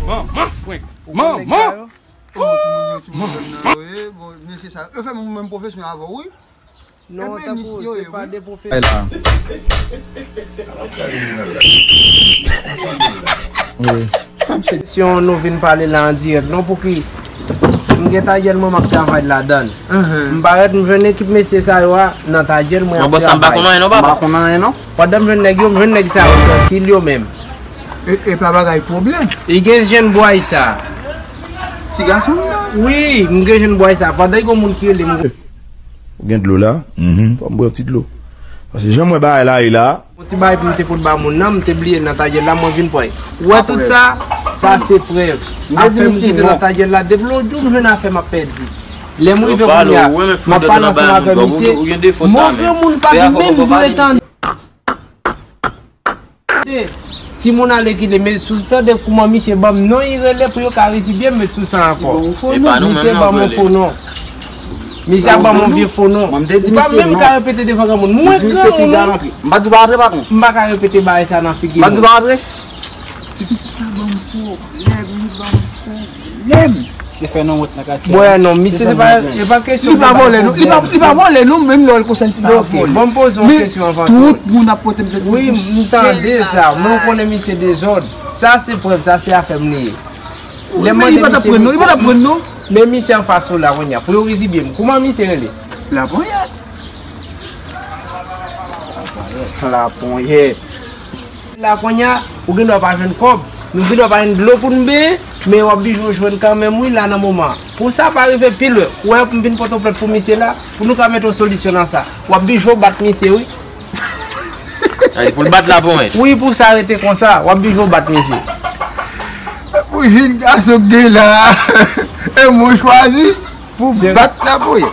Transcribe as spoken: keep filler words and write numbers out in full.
Manman frenk. Manman. Bon, timoun yo, timoun yo, yo ye. Bon, mesye sa yo fè menm pwofesyon avè w, wi. Non, tankou se pa de pwofesyon. Si nou vin pale la an dirèk, non, pouki m gen tadyèl mwen m ap travay ladan l. M parèt, m jwenn ekip mesye sa yo a nan tadyèl mwen ap travay. Mwen, bòs la, m pa konn anyen non, papa. M pa konn anyen non. Pandan m jwenn nèg yo, m jwenn nèg sa yo trankil yo menm. E, e pa bagay pwoblèm. Li gen jèn bway sa. Ti gason m nan? Wi, m gen jèn bway sa. Pandan gen moun ki rele m. Ou gen dlo la? Fò m bwè yon ti dlo. Paske jan m wè bagay la ye la. Yon ti bagay pou m te pot ba moun nan, m te bliye l nan tadyèl la, mwen vin pran l. Ou wè tout sa? Sa se prèv. Afè m ki te nan tadyèl la, depi lòt jou m jwenn afè m ap pèdi. Lè m rive kounye a, m ap pale ansanm avè misye. Mwen granmoun pa menm vle tande. Timoun ale kile, men si w tande kouman misye ban m non, li rele pou yo ka rezibye m met sou sa ankò. Misye ban m yon fo non. Misye ap ban m yon vye fo non. Ou pa menm ka repete devan granmoun. Mwen granmoun wi. M pa di w pa antre, patwon. M pa ka repete bagay sa nan figi moun. M pa di w pa antre. Li pa ban m pwoblèm, li ban m pwoblèm. Se fè non wont nan katye. Mwen non, misye se pa, e pa kesyon. Li pa vòlè non, li pa, li pa vòlè non, menm lè w wè l konsa li pa vòlè. Bon, m poze yon kesyon avan tou. Tout moun ap pote m tèt. Wi, m tande sa, men w konnen misye dezòd. Sa se prèv, sa se afè m li ye. Lè m mande misye, li pa t ap pran non, li pa t ap pran non. Men misye anfas ou la kounye a, pou yo rizibye m. Kouman misye rele? Laponyèt. Laponyèt. La kounye a, ou gen dwa pa jwenn kòb, nou gen dwa pa jwenn dlo pou n benyen, men w ap bijo jwenn kanmenm wi la nan moman an. Pou sa pa rive pi lwen, ou wè pou m vin pote w plent pou misye la, pou nou ka mete yon solisyon nan sa. W ap bijo bat misye wi. Sa di pou l bat la pou mwen. Wi, pou sa rete konsa, w ap bijo bat misye. Pou jèn gason k gen la, e mwen chwazi pou bat la pou yo.